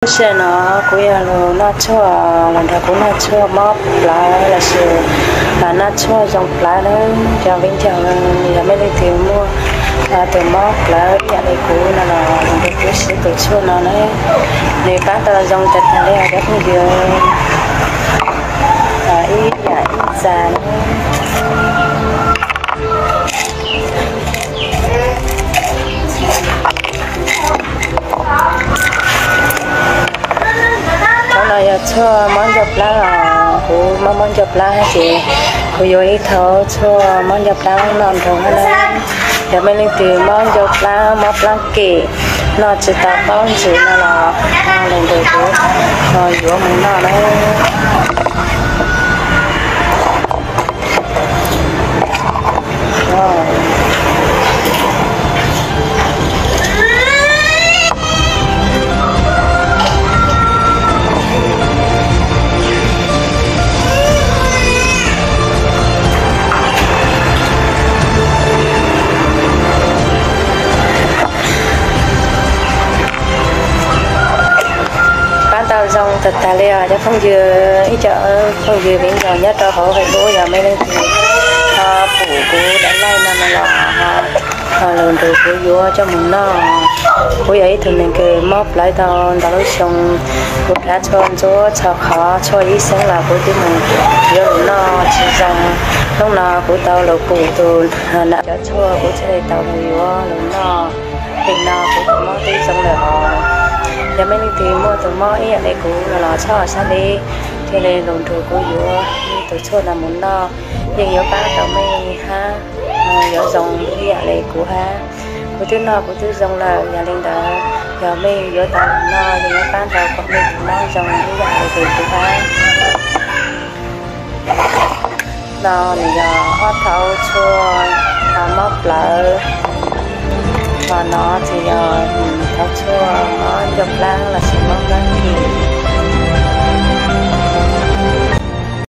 Lub sij hawm no kuv yog los noj tshuaj, los nrog kuv noj tshuaj mob plawv lossis noj tshuaj zoo plawv na. Cov viv ncaus, yog mej leej twg muaj tus mob plawv ib yam li kuv no los nrog kuv siv tus tshuaj no na, nws pab tau zoo tag tag li os cov phooj ywg. Ib yam ib txag na. Qhov no yog tshuaj mob ncauj plab os, kuv mob mob ncauj plab ces kuv yuav ib thau tshuaj mob ncauj plab noj nrog na. Yog mej leej twg mob ncauj plab mob plab kem, noj tsis tau qaub ntsws no los los nrog kuv yuav mus noj na. Pab tau zoo tag tag li os cov phooj ywg, ib co phooj ywg viv ncaus nyob rau hauv Facebook, yog mej leej twg ho pum kuv daim live no no los ho los nrog kuv yuav coj mus noj. Kuv yog ib tug neeg kws mob plawv tau ntau lub xyoo, kuv rhaub tshuaj ntsuab txhua qhov, tshuaj ib xeeb los kuv twb mus yuav los noj tsis zoo. Hnub no kuv tau los pum tus nam cov tshuaj kuv thiaj li tau los yuav los noj. Nim no kuv tus mob twb zoo lawm os. Yog mej leej twg muaj tus mob ib yam li kuv no los txhob sab deb, thiaj li los nrog kuv yuav tus tshuaj no mus noj, yeej yuav pab tau mej hab, yuav zoo ib yam li kuv hab. Kuv twb noj kuv twb zoo lawm, yog li ntawd yog mej yuav tau los noj yeej yuav pab tau kom mej tus mob zoo ib yam li kuv hab. No nws yog ob thau tshuaj mob plawv, ho no ces yog thau tshuaj mob ncauj plab lossis mob plab.